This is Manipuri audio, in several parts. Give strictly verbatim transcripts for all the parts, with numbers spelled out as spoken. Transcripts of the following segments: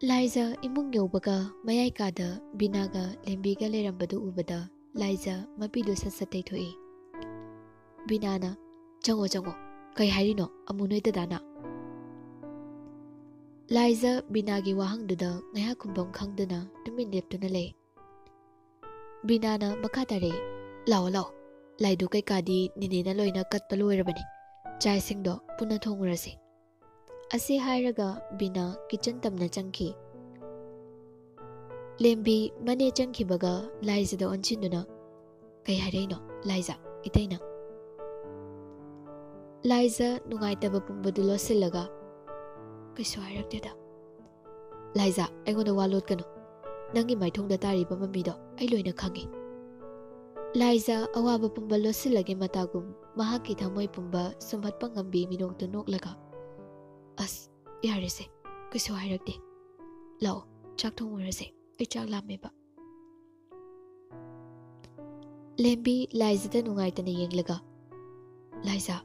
ꯂꯥꯏꯖ ꯏꯃꯨꯡ ꯌꯧꯕꯒ ꯃꯌꯥꯏ ꯀꯥꯗ ꯕꯤꯅꯥꯒ ꯂꯦꯝꯕꯤꯒ ꯂꯩꯔꯝꯕꯗꯨ ꯎꯕꯗ ꯂꯥꯏꯖ ꯃꯄꯤꯗꯨ ꯁꯠ ꯁꯠ ꯇꯩꯊꯣꯛꯏ꯫ ꯕꯤꯅꯥꯅ, "ꯆꯪꯉꯣ, ꯆꯪꯉꯣ꯫ ꯀꯩ ꯍꯥꯏꯔꯤꯅꯣ, ꯑꯃꯨ ꯅꯣꯏ ꯗꯗꯥꯅ?" ꯂꯥꯏꯖ ꯕꯤꯅꯥꯒꯤ ꯋꯥꯍꯪꯗꯨꯗ ꯉꯥꯏꯍꯥꯛ ꯈꯨꯝꯐꯝ ꯈꯪꯗꯅ ꯇꯨꯃꯤꯟ ꯂꯦꯞꯇꯨꯅ ꯂꯩ꯫ ꯕꯤꯅꯥꯅ ꯃꯈꯥ ꯇꯥꯔꯛꯏ, "ꯂꯥꯛꯑꯣ, ꯂꯥꯛꯑꯣ꯫ ꯂꯥꯏꯗꯨ ꯀꯩꯀꯥꯗꯤ ꯅꯦꯅꯦꯅ ꯂꯣꯏꯅ ꯀꯠꯄ ꯂꯣꯏꯔꯕꯅꯤ꯫ ꯆꯥꯛ ꯏꯁꯤꯡꯗꯣ ꯄꯨꯟꯅ ꯊꯣꯡꯉꯨꯔꯁꯤ꯫" ꯑꯁꯤ ꯍꯥꯏꯔꯒ ꯕꯤꯅꯥ ꯀꯤꯆꯟ ꯇꯝꯅ ꯆꯪꯈꯤ꯫ ꯂꯦꯝꯕꯤ ꯃꯅꯦ ꯆꯪꯈꯤꯕꯒ ꯂꯥꯏꯖꯗ ꯑꯣꯟꯁꯤꯟꯗꯨꯅ, "ꯀꯩ ꯍꯥꯏꯔꯛꯏꯅꯣ, ꯂꯥꯏꯖ?" ꯏꯇꯩꯅ꯫ ꯂꯥꯏꯖ ꯅꯨꯡꯉꯥꯏꯇꯕ ꯄꯨꯝꯕꯗꯨ ꯂꯣꯠꯁꯤꯜꯂꯒ, "ꯀꯩꯁꯨ ꯍꯥꯏꯔꯛꯇꯦꯗ꯫ ꯂꯥꯏꯖ, ꯑꯩꯉꯣꯟꯗ ꯋꯥ ꯂꯣꯠꯀꯅꯨ꯫ ꯅꯪꯒꯤ ꯃꯥꯏꯊꯣꯡꯗ ꯇꯥꯔꯤꯕ ꯃꯃꯤꯗꯣ ꯑꯩ ꯂꯣꯏꯅ ꯈꯪꯉꯤ꯫" ꯂꯥꯏꯖ ꯑꯋꯥꯕ ꯄꯨꯝꯕ ꯂꯣꯠꯁꯤꯜꯂꯒꯦ ꯃꯇꯥꯒꯨꯝ ꯃꯍꯥꯛꯀꯤ ꯊꯃꯣꯏ ꯄꯨꯝꯕ ꯁꯨꯝꯍꯠꯄ ꯉꯝꯕꯤ ꯃꯤꯅꯣꯛꯇꯨ ꯅꯣꯛꯂꯒ, "ꯑꯁ, ꯌꯥꯔꯦꯁꯦ, ꯀꯩꯁꯨ ꯍꯥꯏꯔꯛꯇꯦ꯫ ꯂꯥꯛꯑꯣ, ꯆꯥꯛ ꯊꯣꯡꯉꯨꯔꯁꯦ, ꯑꯩ ꯆꯥꯛ ꯂꯥꯝꯃꯦꯕ꯫" ꯂꯦꯝꯕꯤ ꯂꯥꯏꯖꯗ ꯅꯨꯡꯉꯥꯏꯇꯅ ꯌꯦꯡꯂꯒ, "ꯂꯥꯏꯖ꯫"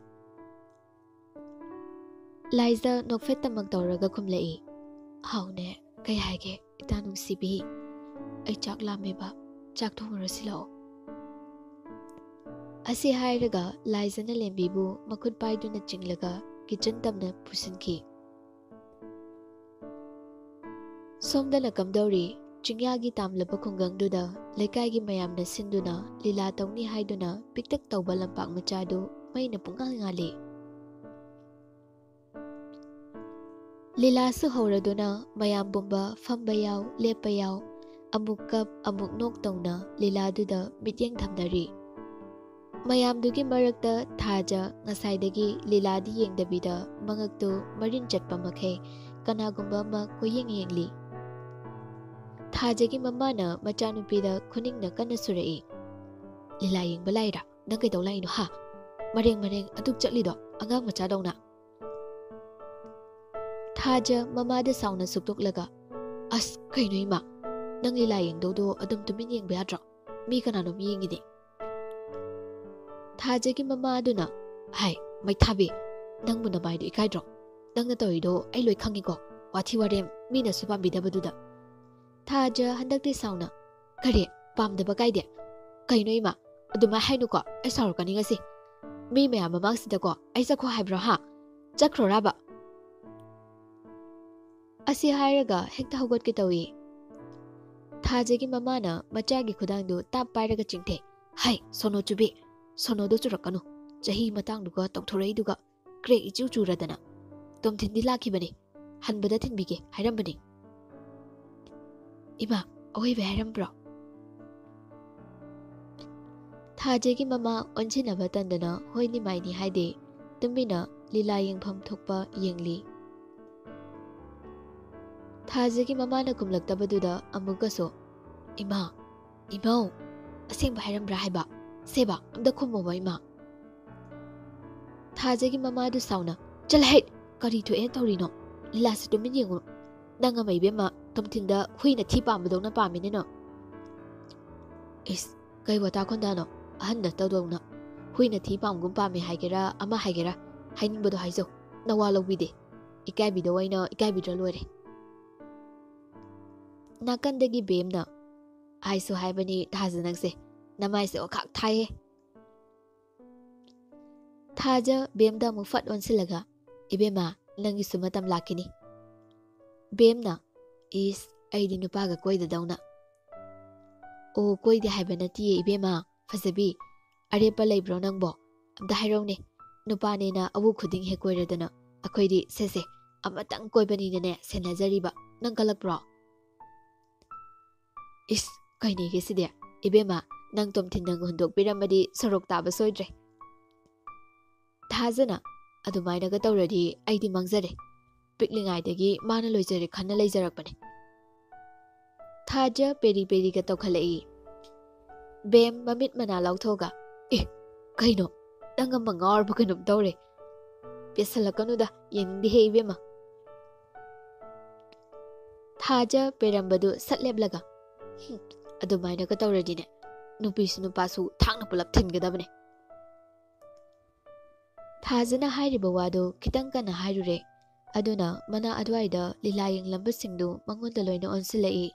ꯂꯥꯏꯖ ꯅꯣꯛꯐꯦꯠꯇꯃꯛ ꯇꯧꯔꯒ ꯈꯨꯝꯂꯛꯏ, "ꯍꯥꯎꯅꯦ, ꯀꯩ ꯍꯥꯏꯒꯦ, ꯏꯇꯥ ꯅꯨꯡꯁꯤꯕꯤ? ꯑꯩ ꯆꯥꯛ ꯂꯥꯝꯃꯦꯕ, ꯆꯥꯛ ꯊꯣꯡꯉꯨꯔꯁꯤ ꯂꯥꯛꯑꯣ꯫" ꯑꯁꯤ ꯍꯥꯏꯔꯒ ꯂꯥꯏꯖꯅ ꯂꯦꯝꯕꯤꯕꯨ ꯃꯈꯨꯠ ꯄꯥꯏꯗꯨꯅ ꯆꯤꯡꯂꯒ ꯀꯤꯆꯟ ꯇꯝꯅ ꯄꯨꯁꯤꯟꯈꯤ꯫ ꯁꯣꯝꯗꯅ ꯀꯝꯗꯧꯔꯤ? ꯆꯤꯡꯌꯥꯒꯤ ꯇꯥꯝꯂꯕ ꯈꯨꯡꯒꯪꯗꯨꯗ ꯂꯩꯀꯥꯏꯒꯤ ꯃꯌꯥꯝꯅ ꯁꯤꯟꯗꯨꯅ ꯂꯤꯂꯥ ꯇꯧꯅꯤ ꯍꯥꯏꯗꯨꯅ ꯄꯤꯛꯇꯛ ꯇꯧꯕ ꯂꯝꯄꯥꯛ ꯃꯆꯥꯗꯨ ꯃꯩꯅ ꯄꯨꯡꯉꯥꯜ ꯉꯥꯜꯂꯤ꯫ ꯂꯤꯂꯥꯁꯨ ꯍꯧꯔꯗꯨꯅ ꯃꯌꯥꯝ ꯄꯨꯝꯕ ꯐꯝꯕ ꯌꯥꯎ, ꯂꯦꯞꯄ ꯌꯥꯎ, ꯑꯃꯨꯛ ꯀꯞ, ꯑꯃꯨꯛ ꯅꯣꯛ ꯇꯧꯅ ꯂꯤꯂꯥꯗꯨꯗ ꯃꯤꯠꯌꯦꯡ ꯊꯝꯅꯔꯤ꯫ ꯃꯌꯥꯝꯗꯨꯒꯤ ꯃꯔꯛꯇ ꯊꯥꯖ ꯉꯁꯥꯏꯗꯒꯤ ꯂꯤꯂꯥꯗꯤ ꯌꯦꯡꯗꯕꯤꯗ ꯃꯉꯛꯇꯨ ꯃꯔꯤꯟ ꯆꯠꯄ ꯃꯈꯩ ꯀꯅꯥꯒꯨꯝꯕ ꯑꯃ ꯀꯣꯏꯌꯦꯡ ꯌꯦꯡꯂꯤ꯫ ꯊꯥꯖꯒꯤ ꯃꯃꯥꯅ ꯃꯆꯥꯅꯨꯄꯤꯗ ꯈꯨꯅꯤꯡꯅ ꯀꯟꯅ ꯁꯨꯔꯛꯏ꯫ ꯂꯤꯂꯥ ꯌꯦꯡꯕ ꯂꯥꯛꯏꯔꯥ? ꯅꯪ ꯀꯩꯗꯧ ꯂꯥꯛꯏꯅꯣ ꯍꯥ? ꯃꯔꯦꯡ ꯃꯔꯦꯡ ꯑꯗꯨꯛ ꯆꯠꯂꯤꯗꯣ ꯑꯉꯥꯡ ꯃꯆꯥꯗꯧꯅ꯫ ꯊꯥꯖ ꯃꯃꯥꯗ ꯁꯥꯎꯅ ꯁꯨꯛꯇꯣꯛꯂꯒ, "ꯑꯁ, ꯀꯩꯅꯣ ꯏꯃꯥ? ꯅꯪ ꯂꯤꯂꯥ ꯌꯦꯡꯗꯧꯗꯣ ꯑꯗꯨꯝ ꯇꯨꯃꯤꯟ ꯌꯦꯡꯕ ꯌꯥꯗ꯭ꯔꯣ? ꯃꯤ ꯀꯅꯥꯅꯣꯝ ꯌꯦꯡꯉꯤꯅꯦ?" ꯊꯥꯖꯒꯤ ꯃꯃꯥ ꯑꯗꯨꯅ, "ꯍꯥꯏ, ꯃꯩꯊꯥꯕꯤ, ꯅꯪꯕꯨ ꯅꯃꯥꯏꯗꯣ ꯏꯀꯥꯏꯗ꯭ꯔꯣ? ꯅꯪꯅ ꯇꯧꯔꯤꯗꯣ ꯑꯩ ꯂꯣꯏ ꯈꯪꯉꯤꯀꯣ, ꯋꯥꯊꯤ ꯋꯥꯔꯦꯝ, ꯃꯤꯅꯁꯨ ꯄꯥꯝꯕꯤꯗꯕꯗꯨꯗ꯫" ꯊꯥꯖ ꯍꯟꯗꯛꯇꯤ ꯁꯥꯎꯅ, "ꯀꯔꯤ? ꯄꯥꯝꯗꯕ ꯀꯥꯏꯗꯦ? ꯀꯩꯅꯣ ꯏꯃꯥ? ꯑꯗꯨꯃꯥꯏ ꯍꯥꯏꯅꯨꯀꯣ, ꯑꯩ ꯁꯥꯎꯔꯛꯀꯅꯤ ꯉꯁꯤ꯫ ꯃꯤ ꯃꯌꯥꯝ ꯃꯃꯥꯡꯁꯤꯗꯀꯣ ꯑꯩ ꯆꯠꯈꯣ ꯍꯥꯏꯕ꯭ꯔꯣ ꯍꯥ? ꯆꯠꯈ꯭ꯔꯣꯔꯕ?" ꯑꯁꯤ ꯍꯥꯏꯔꯒ ꯍꯦꯛꯇ ꯍꯧꯒꯠꯀꯦ ꯇꯧꯏ꯫ ꯊꯥꯖꯒꯤ ꯃꯃꯥꯅ ꯃꯆꯥꯒꯤ ꯈꯨꯗꯥꯡꯗꯨ ꯇꯥꯞ ꯄꯥꯏꯔꯒ ꯆꯤꯡꯊꯩ꯫ "ꯍꯩ, ꯁꯣꯅꯣ ꯆꯨꯕꯤ, ꯁꯣꯅꯣꯗꯣ ꯆꯨꯔꯛꯀꯅꯨ꯫ ꯆꯍꯤ ꯃꯇꯥꯡꯗꯨꯒ ꯇꯧꯊꯣꯔꯛꯏꯗꯨꯒ ꯀ꯭ꯔꯦꯛ ꯏꯆꯨ ꯆꯨꯔꯗꯅ꯫ ꯇꯣꯝꯊꯤꯟꯗꯤ ꯂꯥꯛꯈꯤꯕꯅꯤ, ꯍꯟꯕꯗ ꯊꯤꯟꯕꯤꯒꯦ ꯍꯥꯏꯔꯝꯕꯅꯤ꯫" "ꯏꯃꯥ, ꯑꯋꯣꯏꯕ ꯍꯥꯏꯔꯝꯕ꯭ꯔꯣ?" ꯊꯥꯖꯒꯤ ꯃꯃꯥ ꯑꯣꯟꯁꯤꯟꯅꯕ ꯇꯟꯗꯅ ꯍꯣꯏꯅꯤ ꯃꯥꯏꯅꯤ ꯍꯥꯏꯗꯦ, ꯇꯨꯃꯤꯟꯅ ꯂꯤꯂꯥ ꯌꯦꯡꯐꯝ ꯊꯣꯛꯄ ꯌꯦꯡꯂꯤ꯫ ꯊꯥꯖꯒꯤ ꯃꯃꯥꯅ ꯈꯨꯝꯂꯛꯇꯕꯗꯨꯗ ꯑꯃꯨꯛꯀꯁꯨ, "ꯏꯃꯥ, ꯏꯃꯧ, ꯑꯁꯦꯡꯕ ꯍꯥꯏꯔꯝꯕ꯭ꯔꯥ ꯍꯥꯏꯕ? ꯁꯦꯕ, ꯑꯝꯇ ꯈꯨꯝꯃꯣꯕ ꯏꯃꯥ꯫" ꯊꯥꯖꯒꯤ ꯃꯃꯥꯗꯨ ꯁꯥꯎꯅ, "ꯆꯠꯂꯍꯦ! ꯀꯔꯤ ꯊꯣꯛꯑꯦꯅ ꯇꯧꯔꯤꯅꯣ? ꯂꯤꯂꯥꯁꯤ ꯇꯨꯃꯤꯟ ꯌꯦꯡꯉꯨ꯫ ꯅꯪ ꯑꯃ ꯏꯕꯦꯝꯃ ꯇꯣꯝꯊꯤꯟꯗ ꯍꯨꯏꯅ ꯊꯤ ꯄꯥꯝꯕꯗꯧꯅ ꯄꯥꯝꯃꯤꯅꯦ ꯅꯪ꯫" "ꯏꯁ, ꯀꯩ ꯋꯥꯇꯥ ꯈꯣꯟꯗꯥꯅꯣ? ꯑꯍꯟ ꯅꯠꯇꯧꯗꯧꯅ꯫ ꯍꯨꯏꯅ ꯊꯤ ꯄꯥꯝꯒꯨꯝ ꯄꯥꯝꯃꯦ ꯍꯥꯏꯒꯦꯔꯥ, ꯑꯃ ꯍꯥꯏꯒꯦꯔꯥ, ꯍꯥꯏꯅꯤꯡꯕꯗꯣ ꯍꯥꯏꯖꯧ꯫ ꯅꯋꯥ ꯂꯧꯕꯤꯗꯦ꯫ ꯏꯀꯥꯏꯕꯤꯗꯧ ꯑꯩꯅ ꯏꯀꯥꯏꯕꯤꯗ꯭ꯔ ꯂꯣꯏꯔꯦ꯫" ꯅꯥꯀꯟꯗꯒꯤ ꯕꯦꯝꯅ, "ꯍꯥꯏꯁꯨ ꯍꯥꯏꯕꯅꯤ ꯊꯥꯖ ꯅꯪꯁꯦ, ꯅꯃꯥꯏꯁꯦ ꯑꯣꯈꯥꯛ ꯊꯥꯏꯍꯦ꯫" ꯊꯥꯖ ꯕꯦꯝꯗ ꯑꯃꯨꯛ ꯐꯠ ꯑꯣꯟꯁꯤꯜꯂꯒ, "ꯏꯕꯦꯝꯃ, ꯅꯪꯒꯤꯁꯨ ꯃꯇꯝ ꯂꯥꯛꯈꯤꯅꯤ꯫" ꯕꯦꯝꯅ, "ꯏꯁ, ꯑꯩꯗꯤ ꯅꯨꯄꯥꯒ ꯀꯣꯏꯗꯗꯧꯅ꯫" "ꯑꯣ, ꯀꯣꯏꯗꯦ ꯍꯥꯏꯕ ꯅꯠꯇꯤꯌꯦ ꯏꯕꯦꯝꯃ, ꯐꯖꯕꯤ꯫ ꯑꯔꯦꯞꯄ ꯂꯩꯕ꯭ꯔꯣ ꯅꯪꯕꯣ? ꯑꯝꯇ ꯍꯥꯏꯔꯧꯅꯦ꯫ ꯅꯨꯄꯥꯅꯦꯅ ꯑꯎ ꯈꯨꯗꯤꯡ ꯍꯦꯛ ꯀꯣꯏꯔꯗꯅ꯫ ꯑꯩꯈꯣꯏꯗꯤ ꯁꯦꯁꯦ, ꯑꯃꯇꯪ ꯀꯣꯏꯕꯅꯤꯅꯅꯦ ꯁꯦꯟꯅꯖꯔꯤꯕ꯫ ꯅꯪ ꯀꯜꯂꯛꯄ꯭ꯔꯣ?" "ꯏꯁ, ꯀꯩꯅꯦꯒꯦ ꯁꯤꯗꯤ? ꯏꯕꯦꯝꯃ, ꯅꯪ ꯇꯣꯝꯊꯤꯟꯅ ꯍꯨꯟꯗꯣꯛꯄꯤꯔꯝꯃꯗꯤ ꯁꯣꯔꯣꯛ ꯇꯥꯕ ꯁꯣꯏꯗ꯭ꯔꯦ꯫" ꯊꯥꯖꯅ, "ꯑꯗꯨꯃꯥꯏꯅꯒ ꯇꯧꯔꯗꯤ ꯑꯩꯗꯤ ꯃꯥꯡꯖꯔꯦ꯫ ꯄꯤꯛꯂꯤꯉꯥꯏꯗꯒꯤ ꯃꯥꯅ ꯂꯣꯏꯖꯔꯦ ꯈꯟꯅ ꯂꯩꯖꯔꯛꯄꯅꯦ꯫" ꯊꯥꯖ ꯄꯦꯔꯤ ꯄꯦꯔꯤꯒ ꯇꯧꯈꯠꯂꯛꯏ꯫ ꯕꯦꯝ ꯃꯃꯤꯠ ꯃꯅꯥ ꯂꯥꯎꯊꯣꯛꯑꯒ, "ꯑꯦ, ꯀꯩꯅꯣ? ꯅꯪ ꯑꯃ ꯉꯥꯎꯔꯕ ꯀꯩꯅꯣꯝ ꯇꯧꯔꯦ꯫ ꯄꯦꯠꯁꯜꯂꯛꯀꯅꯨꯗ, ꯌꯦꯡꯅꯤꯡꯗꯦꯍꯦ ꯏꯕꯦꯝꯃ꯫" ꯊꯥꯖ ꯄꯦꯔꯝꯕꯗꯨ ꯁꯠ ꯂꯦꯞꯂꯒ, "ꯍꯨꯝ, ꯑꯗꯨꯃꯥꯏꯅꯒ ꯇꯧꯔꯗꯤꯅꯦ, ꯅꯨꯄꯤꯁꯨ ꯅꯨꯄꯥꯁꯨ ꯊꯥꯡꯅ ꯄꯨꯂꯞ ꯊꯤꯟꯒꯗꯕꯅꯦ꯫" ꯊꯥꯖꯅ ꯍꯥꯏꯔꯤꯕ ꯋꯥꯗꯨ ꯈꯤꯇꯪ ꯀꯟꯅ ꯍꯥꯏꯔꯨꯔꯦ꯫ ꯑꯗꯨꯅ ꯃꯅꯥ ꯑꯗꯨꯋꯥꯏꯗ ꯂꯤꯂꯥ ꯌꯦꯡꯂꯝꯕꯁꯤꯡꯗꯨ ꯃꯉꯣꯟꯗ ꯂꯣꯏꯅ ꯑꯣꯟꯁꯤꯜꯂꯛꯏ꯫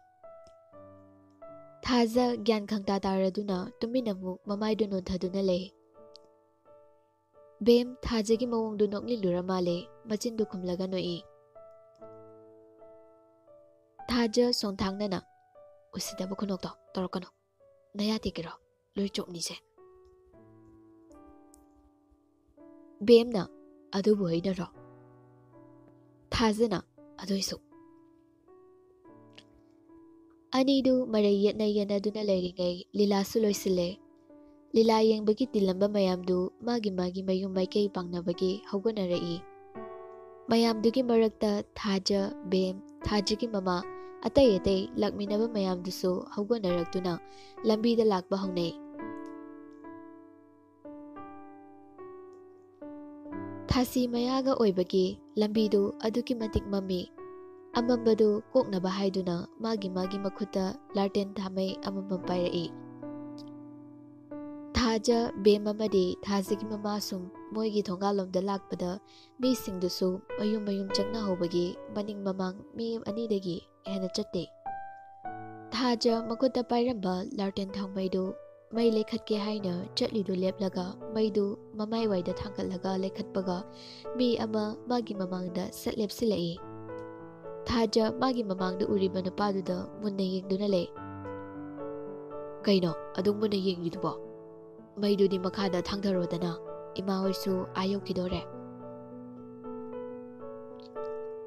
ꯊꯥꯖ ꯒ꯭ꯌꯥꯟ ꯈꯪꯇꯥ ꯇꯥꯔꯗꯨꯅ ꯇꯨꯃꯤꯟꯅ ꯑꯃꯨꯛ ꯃꯃꯥꯏꯗꯨ ꯅꯣꯟꯊꯗꯨꯅ ꯂꯩ꯫ ꯕꯦꯝ ꯊꯥꯖꯒꯤ ꯃꯑꯣꯡꯗꯨ ꯅꯣꯛꯅꯤꯡꯂꯨꯔ ꯃꯥꯜꯂꯦ, ꯃꯆꯤꯟꯗꯨ ꯈꯨꯝꯂꯒ ꯅꯣꯛꯏ꯫ ꯊꯥꯖ ꯁꯣꯡꯊꯥꯡꯅꯅ, "ꯎꯁꯤꯠꯇꯕ ꯈꯨꯅꯣꯛꯇꯣ ꯇꯧꯔꯛꯀꯅꯨ꯫ ꯅꯌꯥ ꯇꯦꯛꯀꯦꯔꯣ? ꯂꯣꯏ ꯆꯣꯞꯅꯤꯁꯦ꯫" ꯕꯦꯝꯅ, "ꯑꯗꯨꯕꯨ ꯑꯩꯅꯔꯣ?" ꯊꯥꯖꯅ, "ꯑꯗꯨꯏꯁꯨ꯫" ꯑꯅꯤꯗꯨ ꯃꯔꯩ ꯌꯦꯠꯅ ꯌꯦꯠꯅꯗꯨꯅ ꯂꯩꯔꯤꯉꯩ ꯂꯤꯂꯥꯁꯨ ꯂꯣꯏꯁꯤꯜꯂꯦ꯫ ꯂꯤꯂꯥ ꯌꯦꯡꯕꯒꯤ ꯇꯤꯜꯂꯝꯕ ꯃꯌꯥꯝꯗꯨ ꯃꯥꯒꯤ ꯃꯥꯒꯤ ꯃꯌꯨꯝ ꯃꯥꯏꯀꯩ ꯄꯥꯡꯅꯕꯒꯤ ꯍꯧꯒꯠꯅꯔꯛꯏ꯫ ꯃꯌꯥꯝꯗꯨꯒꯤ ꯃꯔꯛꯇ ꯊꯥꯖ, ꯕꯦꯝ, ꯊꯥꯖꯒꯤ ꯃꯃꯥ, ꯑꯇꯩ ꯑꯇꯩ ꯂꯥꯛꯃꯤꯟꯅꯕ ꯃꯌꯥꯝꯗꯨꯁꯨ ꯍꯧꯒꯠꯅꯔꯛꯇꯨꯅ ꯂꯝꯕꯤꯗ ꯂꯥꯛꯄ ꯍꯧꯅꯩ꯫ ꯊꯥꯁꯤ ꯃꯌꯥꯒ ꯑꯣꯏꯕꯒꯤ ꯂꯝꯕꯤꯗꯨ ꯑꯗꯨꯛꯀꯤ ꯃꯇꯤꯛ ꯃꯝꯃꯤ꯫ ꯑꯃꯝꯕꯗꯨ ꯀꯣꯛꯅꯕ ꯍꯥꯏꯗꯨꯅ ꯃꯥꯒꯤ ꯃꯥꯒꯤ ꯃꯈꯨꯠꯇ ꯂꯥꯔꯇꯦꯟ ꯊꯥꯃꯩ ꯑꯃꯃꯝ ꯄꯥꯏꯔꯛꯏ꯫ ꯊꯥꯖ, ꯕꯦꯝ ꯑꯃꯗꯤ ꯊꯥꯖꯒꯤ ꯃꯃꯥ ꯁꯨꯝ ꯃꯣꯏꯒꯤ ꯊꯣꯡꯒꯥꯜꯂꯣꯝꯗ ꯂꯥꯛꯄꯗ ꯃꯤꯁꯤꯡꯗꯨꯁꯨ ꯃꯌꯨꯝ ꯃꯌꯨꯝ ꯆꯪꯅꯍꯧꯕꯒꯤ ꯃꯅꯤꯡ ꯃꯃꯥꯡ ꯃꯤ ꯑꯅꯤꯗꯒꯤ ꯍꯦꯟꯅ ꯆꯠꯇꯦ꯫ ꯊꯥꯖ ꯃꯈꯨꯠꯇ ꯄꯥꯏꯔꯝꯕ ꯂꯥꯔꯇꯦꯟ ꯊꯥꯎꯃꯩꯗꯨ ꯃꯩ ꯂꯩꯈꯠꯀꯦ ꯍꯥꯏꯅ ꯆꯠꯂꯤꯗꯨ ꯂꯦꯞꯂꯒ ꯃꯩꯗꯨ ꯃꯃꯥꯏꯋꯥꯏꯗ ꯊꯥꯡꯒꯠꯂꯒ ꯂꯩꯈꯠꯄꯒ ꯃꯤ ꯑꯃ ꯃꯥꯒꯤ ꯃꯃꯥꯡꯗ ꯁꯠ ꯂꯦꯞꯁꯤꯜꯂꯛꯏ꯫ ꯊꯥꯖ ꯃꯥꯒꯤ ꯃꯃꯥꯡꯗ ꯎꯔꯤꯕ ꯅꯨꯄꯥꯗꯨꯗ ꯃꯨꯟꯅ ꯌꯦꯡꯗꯨꯅ ꯂꯩ꯫ "ꯀꯩꯅꯣ, ꯑꯗꯨꯛ ꯃꯨꯟꯅ ꯌꯦꯡꯂꯤꯗꯨꯕꯣ? ꯃꯩꯗꯨꯗꯤ ꯃꯈꯥꯗ ꯊꯥꯡꯊꯔꯣꯗꯅ, ꯏꯃꯥ ꯍꯣꯏꯁꯨ ꯑꯥ ꯌꯧꯈꯤꯗꯣꯔꯦ꯫"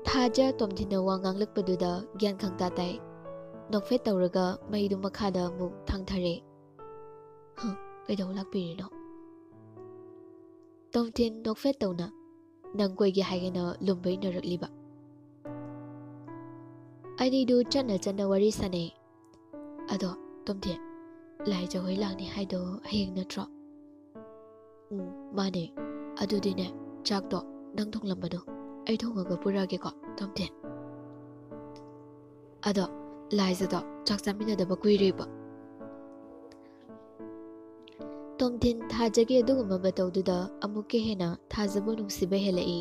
ꯊꯥꯖ ꯇꯣꯝꯊꯤꯟꯅ ꯋꯥ ꯉꯥꯡꯂꯛꯄꯗꯨꯗ ꯒ꯭ꯌꯥꯟ ꯈꯪꯇꯥ ꯇꯥꯏ꯫ ꯅꯣꯛꯐꯦꯠ ꯇꯧꯔꯒ ꯃꯩꯗꯨ ꯃꯈꯥꯗ ꯑꯃꯨꯛ ꯊꯥꯡꯊꯔꯦ꯫ "ꯍ, ꯀꯩꯗꯧ ꯂꯥꯛꯄꯤꯔꯤꯅꯣ?" ꯇꯣꯝꯊꯤꯟ ꯅꯣꯛꯐꯦꯠ ꯇꯧꯅ, "ꯅꯪ ꯀꯣꯏꯒꯦ ꯍꯥꯏꯒꯦꯅ ꯂꯨꯝꯕ ꯏꯟꯅꯔꯛꯂꯤꯕ?" ꯑꯅꯤꯗꯨ ꯆꯠꯅ ꯆꯠꯅ ꯋꯥꯔꯤ ꯁꯥꯟꯅꯩ꯫ "ꯑꯗꯣ, ꯇꯣꯝꯊꯤꯟ, ꯂꯥꯏꯖ ꯍꯣꯏ ꯂꯥꯛꯅꯤ ꯍꯥꯏꯗꯣ ꯍꯌꯦꯡ ꯅꯠꯇ꯭ꯔꯣ? ꯎꯝ, ꯃꯥꯅꯦ꯫ ꯑꯗꯨꯗꯤꯅꯦ, ꯆꯥꯛꯇꯣ ꯅꯪ ꯊꯣꯡꯂꯝꯕꯅꯣ, ꯑꯩ ꯊꯣꯡꯉꯒ ꯄꯨꯔꯛꯑꯒꯦꯀꯣ, ꯇꯣꯝꯊꯤꯟ꯫ ꯑꯗꯣ ꯂꯥꯏꯖꯗꯣ ꯆꯥꯛ ꯆꯥꯃꯤꯟꯅꯗꯕ ꯀꯨꯏꯔꯦꯕ꯫ ꯇꯣꯝꯊꯤꯟ ꯊꯥꯖꯒꯤ ꯑꯗꯨꯒꯨꯝꯕ ꯃꯇꯧꯗꯨꯗ ꯑꯃꯨꯛꯀ ꯍꯦꯟꯅ ꯊꯥꯖꯕꯨ ꯅꯨꯡꯁꯤꯕ ꯍꯦꯜꯂꯛꯏ꯫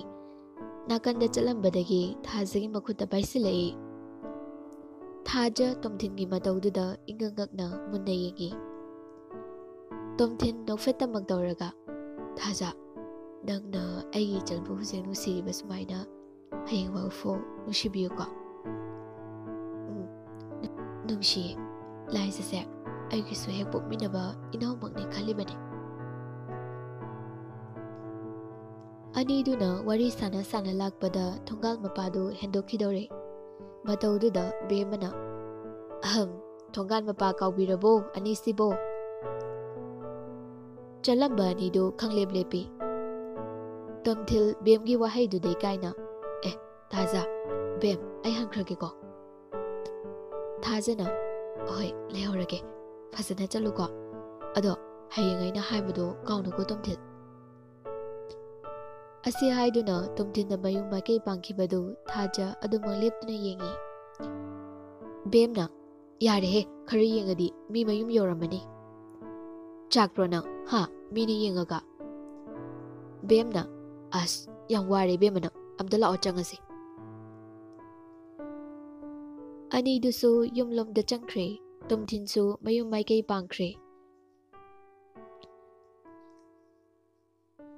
ꯅꯥꯀꯟꯗ ꯆꯠꯂꯝꯕꯗꯒꯤ ꯊꯥꯖꯒꯤ ꯃꯈꯨꯠꯇ ꯄꯥꯏꯁꯤꯜꯂꯛꯏ꯫ ꯊꯥꯖ ꯇꯣꯝꯊꯤꯟꯒꯤ ꯃꯇꯧꯗꯨꯗ ꯏꯉꯛ ꯉꯛꯅ ꯃꯨꯟꯅ ꯌꯦꯡꯉꯤ꯫ ꯇꯣꯝꯊꯤꯟ ꯅꯣꯛꯐꯦꯠꯇꯃꯛ ꯇꯧꯔꯒ, "ꯊꯥꯖ, ꯅꯪꯅ ꯑꯩꯒꯤ ꯏꯆꯜꯕꯨ ꯍꯧꯖꯤꯛ ꯅꯨꯡꯁꯤꯔꯤꯕ ꯁꯨꯃꯥꯏꯅ ꯍꯌꯦꯡ ꯋꯥꯏꯐꯥꯎ ꯅꯨꯡꯁꯤꯕꯤꯌꯨꯀꯣ꯫" "ꯎꯝ, ꯅꯨꯡꯁꯤꯌꯦ꯫ ꯂꯥꯏꯖꯁꯦ ꯑꯩꯒꯤꯁꯨ ꯍꯦꯛ ꯄꯣꯛꯃꯤꯟꯅꯕ ꯏꯅꯥꯎꯃꯛꯅꯦ ꯈꯜꯂꯤꯕꯅꯦ꯫" ꯑꯅꯤꯗꯨꯅ ꯋꯥꯔꯤ ꯁꯥꯟꯅ ꯁꯥꯟꯅ ꯂꯥꯛꯄꯗ ꯊꯣꯡꯒꯥꯜ ꯃꯄꯥꯗꯨ ꯍꯦꯟꯗꯣꯛꯈꯤꯗꯧꯔꯦ꯫ ꯃꯇꯧꯗꯨꯗ ꯕꯦꯝꯃꯅ, "ꯑꯍꯝ, ꯊꯣꯡꯒꯥꯜ ꯃꯄꯥ ꯀꯥꯎꯕꯤꯔꯕꯣ ꯑꯅꯤꯁꯤꯕꯣ?" ꯆꯠꯂꯝꯕ ꯑꯅꯤꯗꯨ ꯈꯪꯂꯦꯞ ꯂꯦꯞꯄꯤ꯫ ꯇꯣꯝꯊꯤꯜ ꯕꯦꯝꯒꯤ ꯋꯥꯍꯩꯗꯨꯗ ꯏꯀꯥꯏꯅ, "ꯑꯦ, ꯊꯥꯖ, ꯕꯦꯝ, ꯑꯩ ꯍꯟꯈ꯭ꯔꯒꯦꯀꯣ꯫" ꯊꯥꯖꯅ, "ꯍꯣꯏ, ꯂꯩꯍꯧꯔꯒꯦ꯫ ꯐꯖꯅ ꯆꯠꯂꯨꯀꯣ꯫ ꯑꯗꯣ ꯍꯌꯦꯡ ꯑꯩꯅ ꯍꯥꯏꯕꯗꯣ ꯀꯥꯎꯅꯨꯀꯣ, ꯇꯣꯝꯊꯤꯜ꯫" ꯑꯁꯤ ꯍꯥꯏꯗꯨꯅ ꯇꯣꯝꯊꯤꯟꯅ ꯃꯌꯨꯝ ꯃꯥꯏꯀꯩ ꯄꯥꯡꯈꯤꯕꯗꯨ ꯊꯥꯖ ꯑꯗꯨꯃꯛ ꯂꯦꯞꯇꯨꯅ ꯌꯦꯡꯉꯤ꯫ ꯕꯦꯝꯅ, "ꯌꯥꯔꯦꯍꯦ, ꯈꯔ ꯌꯦꯡꯉꯗꯤ ꯃꯤ ꯃꯌꯨꯝ ꯌꯧꯔꯝꯃꯅꯤ꯫" "ꯆꯥꯛꯄ꯭ꯔꯣ ꯅꯪ? ꯍꯥ? ꯃꯤꯅ ꯌꯦꯡꯉꯒ?" ꯕꯦꯝꯅ, "ꯑꯁ, ꯌꯥꯝ ꯋꯥꯔꯦ ꯏꯕꯦꯝꯃ ꯅꯪ, ꯑꯝꯇ ꯂꯥꯛꯑꯣ ꯆꯪꯉꯁꯤ꯫" ꯑꯅꯤꯗꯨꯁꯨ ꯌꯨꯝꯂꯣꯝꯗ ꯆꯪꯈ꯭ꯔꯦ꯫ ꯇꯣꯝꯊꯤꯟꯁꯨ ꯃꯌꯨꯝ ꯃꯥꯏꯀꯩ ꯄꯥꯡꯈ꯭ꯔꯦ꯫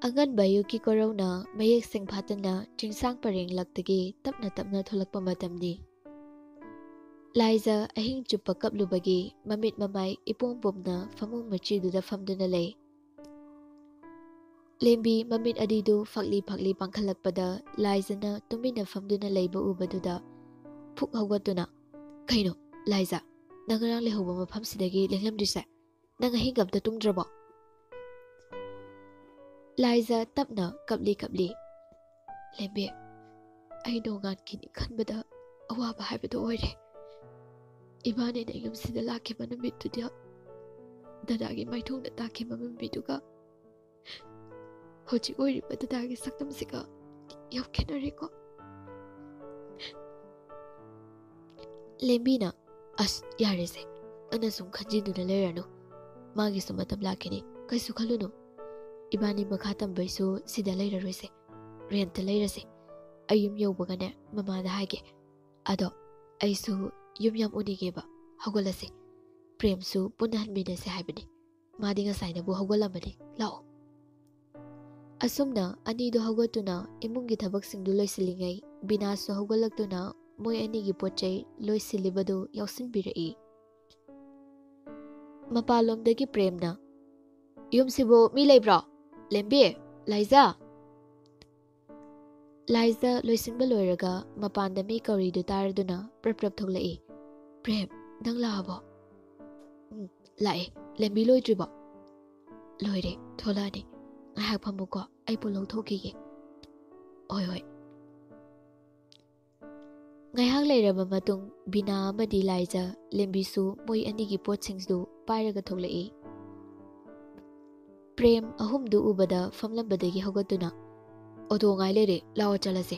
ꯑꯉꯟꯕ ꯑꯌꯨꯛꯀꯤ ꯀꯣꯔꯧꯅ ꯃꯌꯦꯛ ꯁꯦꯡꯐꯥꯠꯇꯅ ꯆꯤꯡꯁꯥꯡ ꯄꯔꯦꯡ ꯂꯛꯇꯒꯤ ꯇꯞꯅ ꯇꯞꯅ ꯊꯣꯛꯂꯛꯄ ꯃꯇꯝꯅꯤ꯫ ꯂꯥꯏꯖ ꯑꯍꯤꯡ ꯆꯨꯞꯄ ꯀꯞꯂꯨꯕꯒꯤ ꯃꯃꯤꯠ ꯃꯃꯥꯏ ꯏꯄꯣꯝ ꯄꯣꯝꯅ ꯐꯃꯨꯡ ꯃꯆꯤꯗꯨꯗ ꯐꯝꯗꯨꯅ ꯂꯩ꯫ ꯂꯦꯝꯕꯤ ꯃꯃꯤꯠ ꯑꯅꯤꯗꯨ ꯐꯛꯂꯤ ꯐꯛꯂꯤ ꯄꯥꯡꯈꯠꯂꯛꯄꯗ ꯂꯥꯏꯖꯅ ꯇꯨꯃꯤꯟꯅ ꯐꯝꯗꯨꯅ ꯂꯩꯕ ꯎꯕꯗꯨꯗ ꯐꯨꯛ ꯍꯧꯒꯠꯇꯨꯅ, "ꯀꯩꯅꯣ, ꯂꯥꯏꯖ, ꯅꯪ ꯉꯔꯥꯡ ꯂꯩꯍꯧꯕ ꯃꯐꯝꯁꯤꯗꯒꯤ ꯂꯦꯡꯂꯝꯗ꯭ꯔꯤꯁꯦ? ꯅꯪ ꯑꯍꯤꯡ ꯑꯝꯇ ꯇꯨꯝꯗ꯭ꯔꯕꯣ?" ꯂꯥꯏꯖ ꯇꯞꯅ ꯀꯞꯂꯤ ꯀꯞꯂꯤ, "ꯂꯦꯝꯕꯤ, ꯑꯩ ꯅꯣꯡꯉꯥꯟꯈꯤꯅꯤ ꯈꯟꯕꯗ ꯑꯋꯥꯕ ꯍꯥꯏꯕꯗꯨ ꯑꯣꯏꯔꯦ꯫ ꯏꯕꯥꯅꯤꯅ ꯌꯨꯝꯁꯤꯗ ꯂꯥꯛꯈꯤꯕ ꯅꯨꯃꯤꯠꯇꯨꯗ ꯗꯗꯥꯒꯤ ꯃꯥꯏꯊꯣꯡꯗ ꯇꯥꯈꯤꯕ ꯃꯃꯤꯗꯨꯒ ꯍꯧꯖꯤꯛ ꯑꯣꯏꯔꯤꯕ ꯗꯗꯥꯒꯤ ꯁꯛꯇꯝꯁꯤꯒ ꯌꯥꯝ ꯈꯦꯠꯅꯔꯦꯀꯣ꯫ ꯂꯦꯝꯕꯤꯅ, "ꯑꯁ, ꯌꯥꯔꯦꯁꯦ, ꯅꯪꯅ ꯁꯨꯝ ꯈꯟꯖꯤꯟꯗꯨꯅ ꯂꯩꯔꯅꯨ꯫ ꯃꯥꯒꯤꯁꯨ ꯃꯇꯝ ꯂꯥꯛꯈꯤꯅꯤ, ꯀꯩꯁꯨ ꯈꯜꯂꯨꯅꯨ꯫ ꯏꯕꯥꯅꯤ ꯃꯈꯥ ꯇꯝꯕꯩꯁꯨ ꯁꯤꯗ ꯂꯩꯔꯔꯣꯏꯁꯦ, ꯔꯦꯟꯠꯇ ꯂꯩꯔꯁꯦ꯫ ꯑꯩ ꯌꯨꯝ ꯌꯧꯕꯒꯅꯦ ꯃꯃꯥꯗ ꯍꯥꯏꯒꯦ꯫ ꯑꯗꯣ ꯑꯩꯁꯨ ꯌꯨꯝ ꯌꯥꯝ ꯎꯅꯤꯡꯉꯦꯕ, ꯍꯧꯒꯠꯂꯁꯦ꯫ ꯄ꯭ꯔꯦꯝꯁꯨ ꯄꯨꯟꯅ ꯍꯟꯃꯤꯟꯅꯁꯦ ꯍꯥꯏꯕꯅꯤ꯫ ꯃꯥꯗꯤ ꯉꯁꯥꯏꯅꯕꯨ ꯍꯧꯒꯠꯂꯝꯃꯅꯤ, ꯂꯥꯛꯑꯣ꯫" ꯑꯁꯨꯝꯅ ꯑꯅꯤꯗꯨ ꯍꯧꯒꯠꯇꯨꯅ ꯏꯃꯨꯡꯒꯤ ꯊꯕꯛꯁꯤꯡꯗꯨ ꯂꯣꯏꯁꯤꯜꯂꯤꯉꯩ, ꯕꯤꯅꯥꯁꯨ ꯍꯧꯒꯠꯂꯛꯇꯨꯅ ꯃꯣꯏ ꯑꯅꯤꯒꯤ ꯄꯣꯠ ꯆꯩ ꯂꯣꯏꯁꯤꯜꯂꯤꯕꯗꯨ ꯌꯥꯎꯁꯤꯟꯕꯤꯔꯛꯏ꯫ ꯃꯄꯥꯟꯂꯣꯝꯗꯒꯤ ꯄ꯭ꯔꯦꯝꯅ, "ꯌꯨꯝꯁꯤꯕꯨ ꯃꯤ ꯂꯩꯕ꯭ꯔꯣ? ꯂꯦꯝꯕꯤ, ꯂꯥꯏꯖꯥ?" ꯂꯥꯏꯖꯥ ꯂꯣꯏꯁꯤꯟꯕ ꯂꯣꯏꯔꯒ ꯃꯄꯥꯟꯗ ꯃꯤ ꯀꯧꯔꯤꯗꯨ ꯇꯥꯔꯗꯨꯅ ꯄ꯭ꯔꯞ ꯄ꯭ꯔꯞ ꯊꯣꯛꯂꯛꯏ꯫ "ꯄ꯭ꯔꯦꯝ, ꯅꯪ ꯂꯥꯛꯑꯕꯣ?" "ꯎꯝ, ꯂꯥꯛꯑꯦ꯫ ꯂꯦꯝꯕꯤ ꯂꯣꯏꯗ꯭ꯔꯤꯕꯣ?" "ꯂꯣꯏꯔꯦ, ꯊꯣꯛꯂꯛꯑꯅꯤ꯫ ꯉꯥꯏꯍꯥꯛ ꯐꯝꯃꯨꯀꯣ, ꯑꯩ ꯄꯣꯠ ꯂꯧꯊꯣꯛꯈꯤꯒꯦ꯫" "ꯍꯣꯏ, ꯍꯣꯏ꯫" ꯉꯥꯏꯍꯥꯛ ꯂꯩꯔꯕ ꯃꯇꯨꯡ ꯕꯤꯅꯥ ꯑꯃꯗꯤ ꯂꯥꯏꯖꯥ, ꯂꯦꯝꯕꯤꯁꯨ ꯃꯣꯏ ꯑꯅꯤꯒꯤ ꯄꯣꯠꯁꯤꯡꯗꯨ ꯄꯥꯏꯔꯒ ꯊꯣꯛꯂꯛꯏ꯫ ꯄ꯭ꯔꯦꯝ ꯑꯍꯨꯝꯗꯨ ꯎꯕꯗ ꯐꯝꯂꯝꯕꯗꯒꯤ ꯍꯧꯒꯠꯇꯨꯅ, "ꯑꯣꯇꯣ ꯉꯥꯏ ꯂꯩꯔꯦ, ꯂꯥꯛꯑꯣ ꯆꯠꯂꯁꯦ꯫"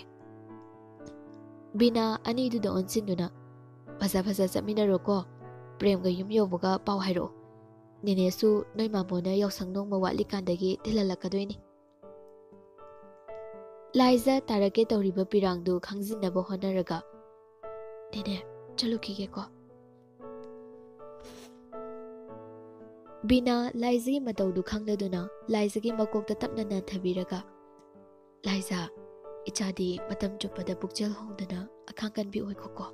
ꯕꯤꯅꯥ ꯑꯅꯤꯗꯨꯗ ꯑꯣꯟꯁꯤꯟꯗꯨꯅ, "ꯐꯖ ꯐꯖ ꯆꯠꯃꯤꯟꯅꯔꯣꯀꯣ꯫ ꯄ꯭ꯔꯦꯝꯒ ꯌꯨꯝ ꯌꯧꯕꯒ ꯄꯥꯎ ꯍꯥꯏꯔꯛꯑꯣ꯫ ꯅꯦꯅꯦꯁꯨ ꯅꯣꯏ ꯃꯥꯃꯣꯅ ꯌꯥꯎꯁꯪ ꯅꯣꯡꯃ ꯋꯥꯠꯂꯤꯀꯥꯟꯗꯒꯤ ꯊꯤꯜꯍꯜꯂꯛꯀꯗꯣꯏꯅꯤ꯫" ꯂꯥꯏꯖꯥ ꯇꯥꯔꯛꯀꯦ ꯇꯧꯔꯤꯕ ꯄꯤꯔꯥꯡꯗꯨ ꯈꯪꯖꯤꯟꯅꯕ ꯍꯣꯠꯅꯔꯒ, "ꯅꯦꯅꯦ, ꯆꯠꯂꯨꯈꯤꯒꯦꯀꯣ꯫" ꯕꯤꯅꯥ ꯂꯥꯏꯖꯥꯒꯤ ꯃꯇꯧꯗꯨ ꯈꯪꯂꯗꯨꯅ ꯂꯥꯏꯖꯥꯒꯤ ꯃꯀꯣꯛꯇ ꯇꯞꯅ ꯅꯟꯊꯕꯤꯔꯒ, "ꯂꯥꯏꯖꯥ, ꯏꯆꯥꯗꯤ ꯃꯇꯝ ꯆꯨꯞꯄꯗ ꯄꯨꯛꯆꯦꯜ ꯍꯣꯡꯗꯅ ꯑꯈꯥꯡ ꯀꯟꯕꯤ ꯑꯣꯏꯈꯣꯀꯣ꯫"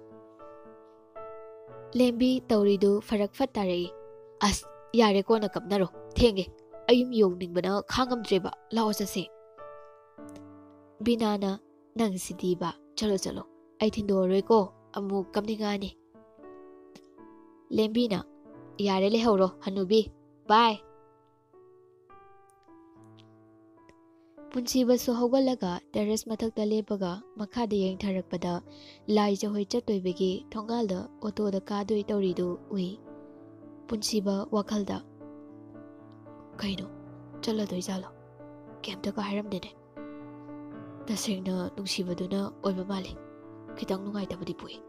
ꯂꯦꯝꯕꯤ ꯇꯧꯔꯤꯗꯨ ꯐꯔꯛ ꯐꯠ ꯇꯥꯔꯛꯏ꯫ "ꯑꯁ, ꯌꯥꯔꯦ, ꯀꯣꯟꯅ ꯀꯞꯅꯔꯣ꯫ ꯊꯦꯡꯉꯦ꯫ ꯑꯩ ꯌꯨꯝ ꯌꯧꯅꯤꯡꯕꯅ ꯈꯥꯡꯉꯝꯗ꯭ꯔꯦꯕ꯫ ꯂꯥꯛꯑꯣ ꯆꯠꯁꯦ꯫" ꯕꯤꯅꯥꯅ, "ꯅꯪꯁꯤꯗꯤꯕ, ꯆꯠꯂꯣ ꯆꯠꯂꯣ, ꯑꯩ ꯊꯤꯟꯗꯣꯛꯑꯔꯣꯏꯀꯣ, ꯑꯃꯨꯛ ꯀꯞꯅꯤꯡꯉꯛꯑꯅꯤ꯫" ꯂꯦꯝꯕꯤꯅ, "ꯌꯥꯔꯦ, ꯂꯩꯍꯧꯔꯣ ꯍꯅꯨꯕꯤ, ꯕꯥꯏ꯫" ꯄꯨꯟꯁꯤꯕꯁꯨ ꯍꯧꯒꯠꯂꯒ ꯇꯦꯔꯦꯁ ꯃꯊꯛꯇ ꯂꯦꯞꯄꯒ ꯃꯈꯥꯗ ꯌꯦꯡꯊꯔꯛꯄꯗ ꯂꯥꯏꯖꯥ ꯍꯣꯏ ꯆꯠꯇꯣꯏꯕꯒꯤ ꯊꯣꯡꯒꯥꯜꯗ ꯑꯣꯇꯣꯗ ꯀꯥꯗꯣꯏ ꯇꯧꯔꯤꯗꯨ ꯎꯏ꯫ ꯄꯨꯟꯁꯤꯕ ꯋꯥꯈꯜꯗ, "ꯀꯩꯅꯣ? ꯆꯠꯂꯗꯣꯏꯖꯥꯠꯂꯣ? ꯀꯩꯝꯇꯒ ꯍꯥꯏꯔꯝꯗꯦꯅꯦ꯫ ꯇꯁꯦꯡꯅ ꯅꯨꯡꯁꯤꯕꯗꯨꯅ ꯑꯣꯏꯕ ꯃꯥꯜꯂꯤ꯫ ꯈꯤꯇꯪ ꯅꯨꯡꯉꯥꯏꯇꯕꯗꯤ ꯄꯣꯛꯏ꯫"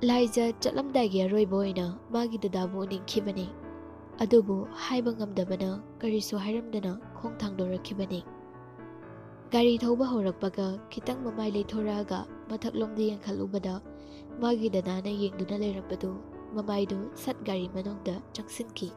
ꯂꯥꯏꯖ ꯆꯠꯂꯝꯗꯥꯏꯒꯤ ꯑꯔꯣꯏꯕ ꯑꯣꯏꯅ ꯃꯥꯒꯤ ꯗꯗꯥꯕꯨ ꯎꯅꯤꯡꯈꯤꯕꯅꯤ꯫ ꯑꯗꯨꯕꯨ ꯍꯥꯏꯕ ꯉꯝꯗꯕꯅ ꯀꯔꯤꯁꯨ ꯍꯥꯏꯔꯝꯗꯅ ꯈꯣꯡ ꯊꯥꯡꯗꯣꯔꯛꯈꯤꯕꯅꯤ꯫ ꯒꯥꯔꯤ ꯊꯧꯕ ꯍꯧꯔꯛꯄꯒ ꯈꯤꯇꯪ ꯃꯃꯥꯏ ꯂꯩꯊꯣꯔꯛꯑꯒ ꯃꯊꯛꯂꯣꯝꯗ ꯌꯦꯡꯈꯠꯂꯨꯕꯗ ꯃꯥꯒꯤ ꯗꯗꯥꯅ ꯌꯦꯡꯗꯨꯅ ꯂꯩꯔꯝꯕꯗꯨ ꯃꯃꯥꯏꯗꯨ ꯁꯠ ꯒꯥꯔꯤ ꯃꯅꯨꯡꯗ ꯆꯪꯁꯤꯟꯈꯤ꯫